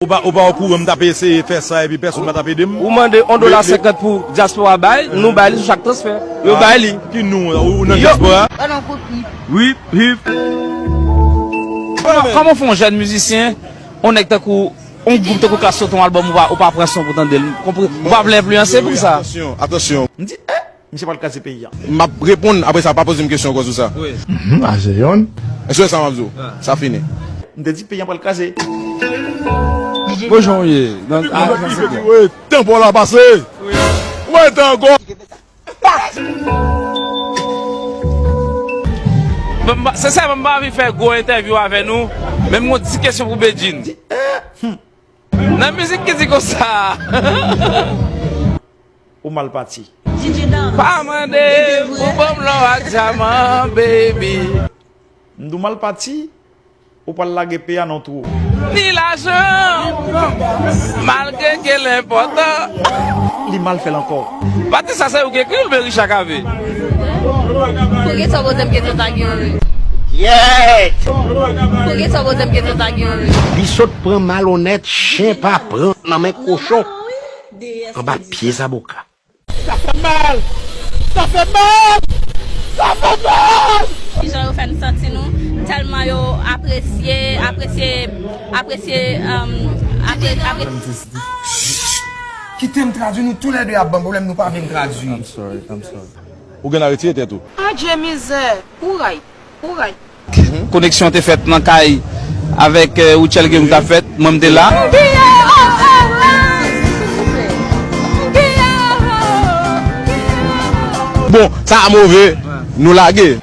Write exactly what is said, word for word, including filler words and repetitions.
Ou pa, ou pa okouran m t ap eseye fè sa epi pèsonn pa t ap ede m? Ou mande yon dola senkant pou dyaspora bay, nou bay li sou chak transfè. Yo bay li. Ki nou, ou nan dyaspora? Rip, rip. Kòman, kòman w fè yon jèn mizisyen, yon nèg tankou, yon gwoup tankou Klass sot yon albòm, ou pa, ou pa pran son pou tande l? Ou pa vle enfliyanse pou sa? Atansyon, atansyon. M di, eh, misye pral kraze peyi a. M ap reponn, apre sa, pa poze m kesyon ankò sou sa. Wi. Mhm, a se yonn. Èske w wè sa m ap di w? Sa fini. M te di peyi a pral kraze. Bon, jan w ye. Nan, a, nan se kwa? Wi, tan pa w la pase. Wi. Ou pa gen tan ankò. Bon, m pa, sensèman, m pa anvi fè gwo entèvyou avè nou, men m gon ti kesyon pou Bedjine. Nan mizik ki di konsa. Ou mal pati. Pa mande m pou ban m lò ak dyaman, baby. M di w mal pati, ou pral lage peyi a nan twou. Ni lajan, malgre ke l enpòtan. Li mal fè l ankò. Pati sa se ou ki ekri l oubyen Richard Cavé? Poukisa w poze m kesyon sa, Guillaume? Yèt! Poukisa w poze m kesyon sa, Guillaume? Li sot pran malonèt, chen pa pran nan men kochon. Anba pye zaboka. Sa fè mal! Sa fè mal! Sa fè mal! Kijan yo fè n santi nou tèlman yo apresye, apresye, apresye, um, apre, apre. Kite m tradui, nou toulède ap ban pwoblèm, nou pa vle m tradui. I'm sorry, I'm sorry. Ou gen a retire tèt ou. Adje mizè, kouray, kouray. Koneksyon te fèt nan kay avèk, eh, Rutshelle Guillaume k t ap fèt, mwen m te la. Bon, sa a move, nou lage.